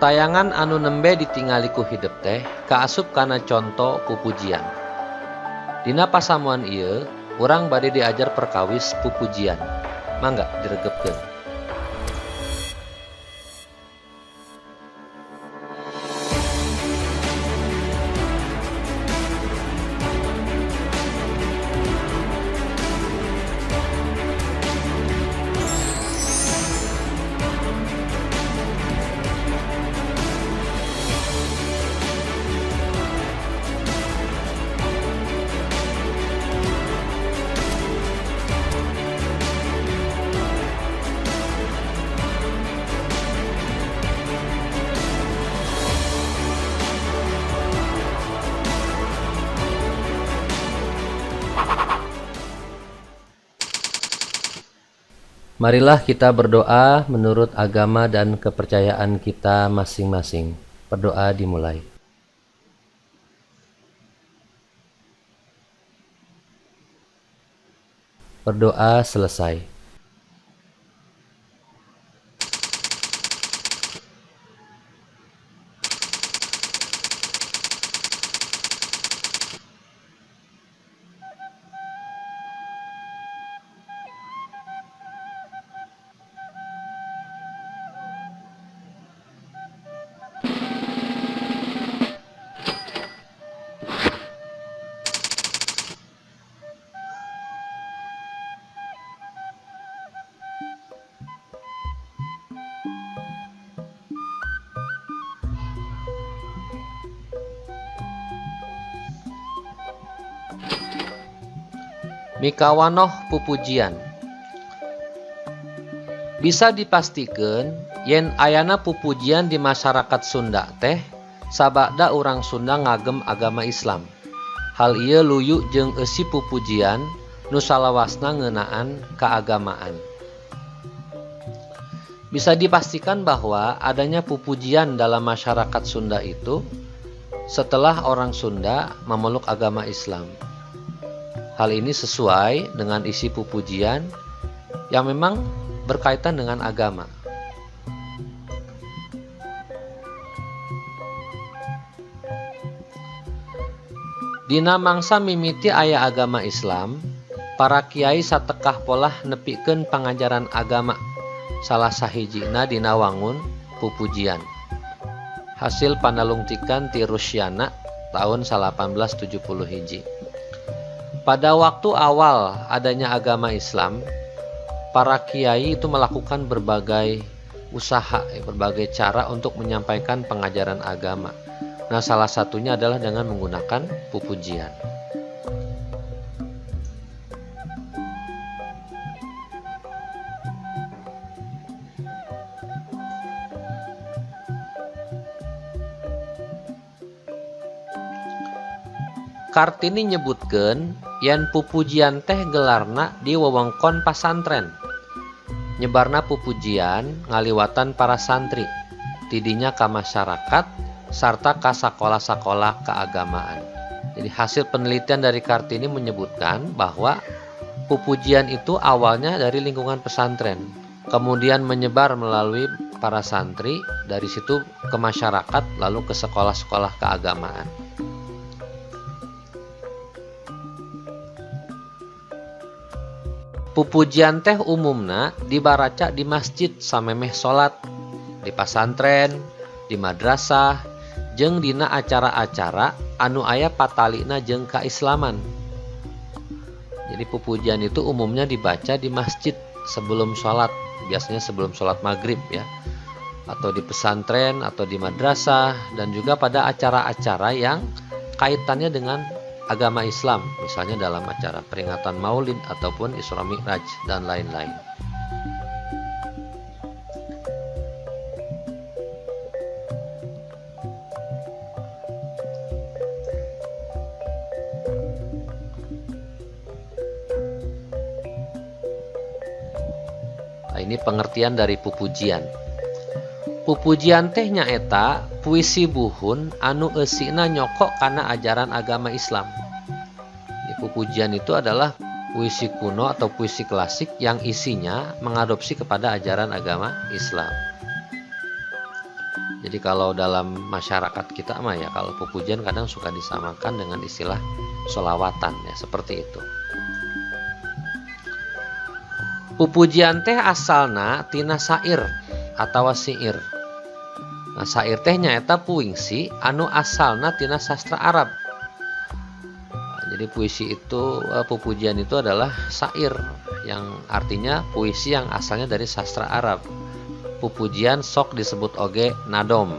Tayangan anu nembe ditingali ku hidep teh kaasup kana conto pupujian. Dina pasamuan ieu urang bade diajar perkawis pupujian. Mangga diregepkeun. Marilah kita berdoa menurut agama dan kepercayaan kita masing-masing. Berdoa dimulai. Berdoa selesai. Mikawanoh pupujian. Bisa dipastikan yen ayana pupujian di masyarakat Sunda teh sabada urang Sunda ngagem agama Islam. Hal ieu luyu jeung eusi pupujian nu salawasna ngeunaan keagamaan. Bisa dipastikan bahwa adanya pupujian dalam masyarakat Sunda itu setelah orang Sunda memeluk agama Islam. Hal ini sesuai dengan isi pupujian yang memang berkaitan dengan agama. Dina mangsa mimiti aya agama Islam, para kiai satekah polah nepikeun pangajaran agama. Salah sahijina dina wangun pupujian. Hasil panalungtikan ti Rusyana tahun 1871. Pada waktu awal adanya agama Islam, para kiai itu melakukan berbagai usaha, berbagai cara untuk menyampaikan pengajaran agama. Nah, salah satunya adalah dengan menggunakan pupujian. Kartini nyebutkeun yen pupujian teh gelarna di wewengkon pasantren. Nyebarna pupujian ngaliwatan para santri, tidinya ka masyarakat sarta ka sakola-sakola keagamaan. Jadi hasil penelitian dari Kartini menyebutkan bahwa pupujian itu awalnya dari lingkungan pesantren, kemudian menyebar melalui para santri, dari situ ke masyarakat, lalu ke sekolah-sekolah keagamaan. Pupujian teh umumna dibaraca di masjid samemeh salat, di pasantren, di madrasah, jeung dina acara-acara anu aya patalina jeung kaislaman. Jadi pupujian itu umumnya dibaca di masjid sebelum salat, biasanya sebelum salat maghrib ya, atau di pesantren atau di madrasah, dan juga pada acara-acara yang kaitannya dengan agama Islam, misalnya dalam acara peringatan Maulid ataupun Isra Mi'raj dan lain-lain. Nah, ini pengertian dari pupujian. Pupujian teh nyaeta puisi buhun anu eusina nyokok kana ajaran agama Islam. Jadi, pupujian itu adalah puisi kuno atau puisi klasik yang isinya mengadopsi kepada ajaran agama Islam. Jadi kalau dalam masyarakat kita mah ya, kalau pupujian kadang suka disamakan dengan istilah sholawatan ya, seperti itu. Pupujian teh asalna tina sair atawa siir. Nah, sair teh nyaeta puisi anu asalna tina sastra Arab. Nah, jadi puisi itu, pupujian itu adalah sair yang artinya puisi yang asalnya dari sastra Arab. Pupujian sok disebut oge nadom.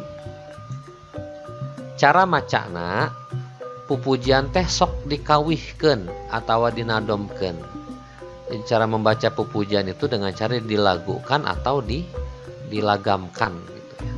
Cara macana pupujian teh sok dikawihkeun atawa dinadomkeun. Jadi cara membaca pupujian itu dengan cara dilagukan atau dilagamkan gitu ya.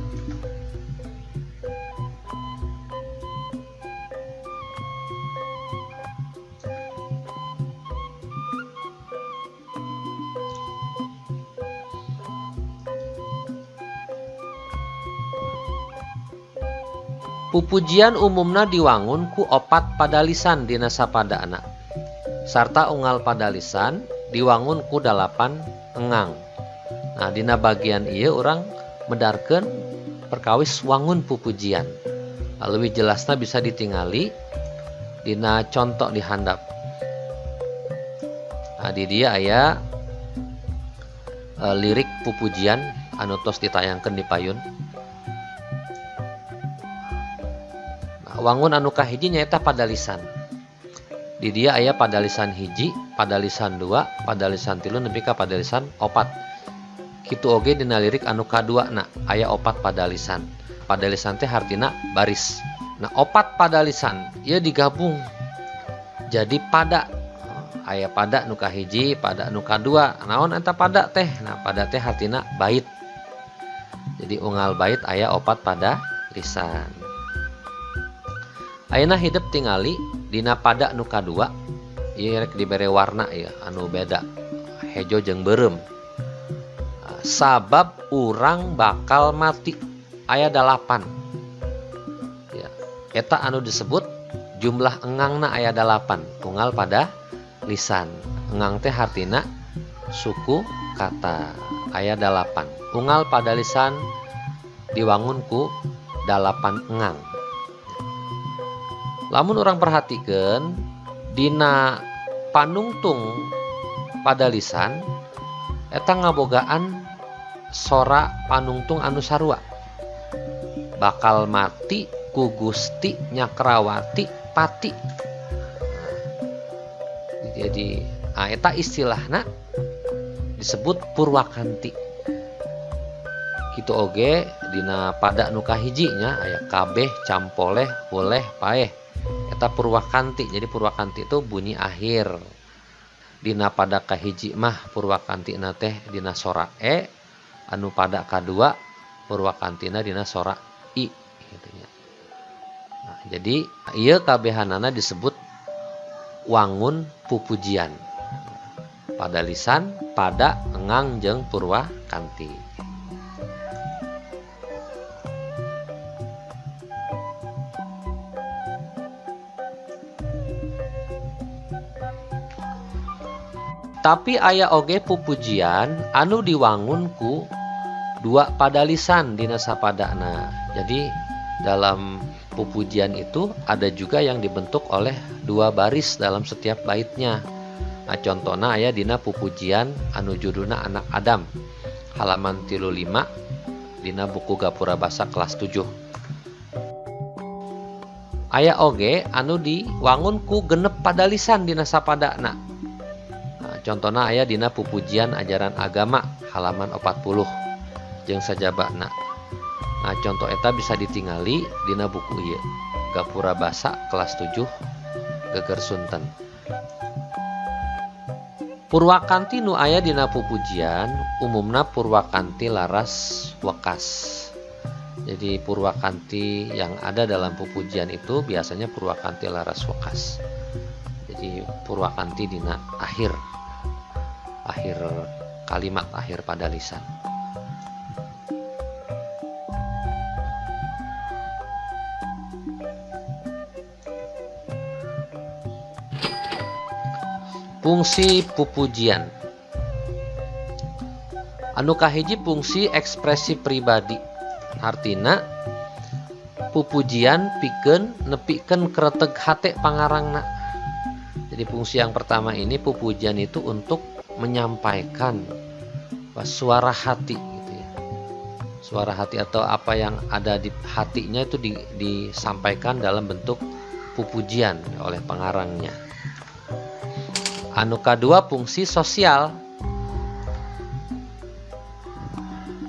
Pupujian umumna diwangun ku opat padalisan dina sapadana, sarta unggal padalisan diwangun ku 8 engang. Nah, dina bagian ieu urang medarkeun perkawis wangun pupujian. Nah, leuwih jelasna bisa ditingali dina contoh di handap. Nah, di dieu aya lirik pupujian anu tos ditayangkeun di payun. Nah, wangun anu kahiji nyaeta padalisan. Di dieu aya padalisan hiji, padalisan 2, padalisan 3 nepi ka padalisan 4. Kitu oge dina lirik anu kaduana aya 4 padalisan. Padalisan teh hartina baris. Nah, 4 padalisan ieu digabung jadi pada. Aya pada nu kahiji, pada nu kadua. Naon eta pada teh? Nah, pada teh hartina bait. Jadi unggal bait aya 4 padalisan. Ayeuna hidep tingali dina pada nu kadua ieu rek dibere warna ya anu beda, hejo jeung beureum. Sabab urang bakal mati aya 8. Ya, eta anu disebut jumlah engangna aya 8, unggal pada lisan. Engang teh hartina suku kata aya 8. Unggal pada lisan diwangun ku 8 engang. Lamun urang perhatikeun dina panungtung pada lisan eta ngabogaan sora panungtung anu sarua. Bakal mati ku Gusti Nyakrawati pati. Jadi eta istilahna disebut purwakanti. Kitu oge dina pada nu kahiji nya aya kabeh campoleh boleh paeh. Eta purwakanti. Jadi purwakanti itu bunyi akhir. Dina pada kahiji mah purwakantina teh dina sora e, anu pada kadua purwakantina dina sora i gitu nya. Nah, jadi ieu kabehanana disebut wangun pupujian. Pada lisan, pada engang jeung purwakanti. Tapi aya oge pupujian anu diwangun ku 2 padalisan dina sapadana. Jadi dalam pupujian itu ada juga yang dibentuk oleh 2 baris dalam setiap baitnya. Nah, contohna aya dina pupujian anu judulna Anak Adam, halaman 35 dina buku Gapura Basa kelas 7. Aya oge anu diwangun ku 6 padalisan dina sapadana. Nah, contohna aya dina pupujian ajaran agama halaman 40 jeung sajabana. Nah, contoh eta bisa ditingali dina buku ieu Gapura Basa kelas 7 Geger Sunten. Purwakanti nu aya dina pupujian umumna purwakanti laras wekas. Jadi purwakanti yang ada dalam pupujian itu biasanya purwakanti laras wekas. Jadi purwakanti dina akhir kalimat, akhir pada lisan. Fungsi pupujian. Anu kahiji fungsi ekspresi pribadi. Artina pupujian pikeun nepikeun kreteg hate pangarangna. Jadi fungsi yang pertama ini pupujian itu untuk menyampaikan suara hati gitu ya. Suara hati atau apa yang ada di hatinya itu disampaikan dalam bentuk pupujian oleh pengarangnya. Anu kadua fungsi sosial.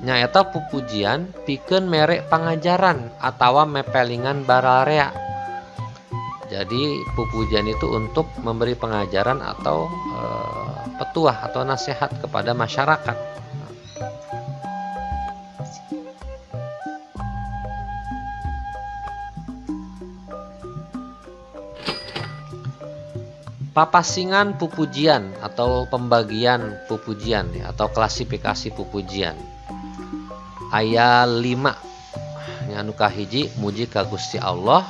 Nyaeta pupujian pikeun mere pangajaran atawa mepelingan bararea. Jadi pupujian itu untuk memberi pengajaran atau petuah atau nasihat kepada masyarakat. Papasingan pupujian atau pembagian pupujian ya, atau klasifikasi pupujian. Aya 5. Anu kahiji muji ka Gusti Allah,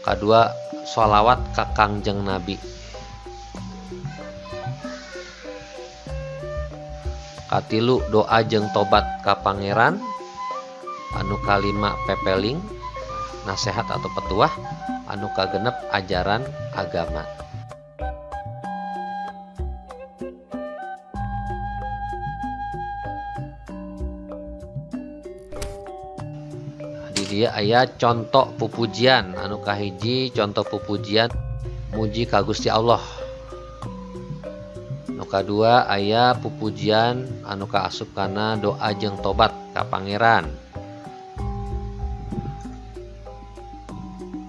kadua sholawat ka Kangjeng Nabi, katilu doa jeung tobat ka Pangeran, anu kalima pepeling nasihat atau petuah, anu kagenep ajaran agama. Dia aya contoh pupujian anu kahiji contoh pupujian muji ka Gusti Allah. Anu kadua aya pupujian anu kaasup kana doa jeung tobat ka Pangeran.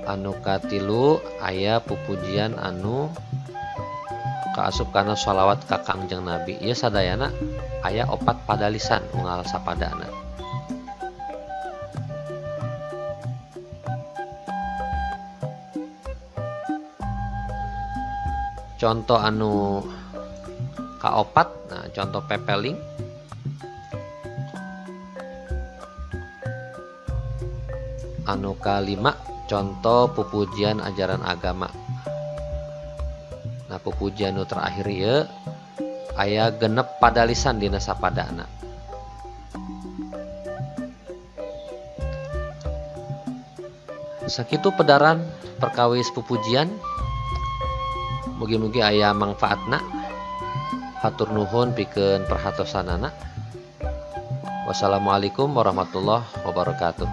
Anu katilu aya pupujian anu kaasup kana sholawat ka Kangjeng Nabi. Ieu sadayana aya 4 padalisan unggal sapadana. Contoh anu kaopat, nah contoh pepeling. Anu kalima contoh pupujian ajaran agama. Nah pupujian nu terakhir ieu aya 6 padalisan dina sapadana. Sakitu pedaran perkawis pupujian. Mugi-mugi aya mangfaatna. Hatur nuhun pikeun perhatosanana. Wassalamualaikum warahmatullahi wabarakatuh.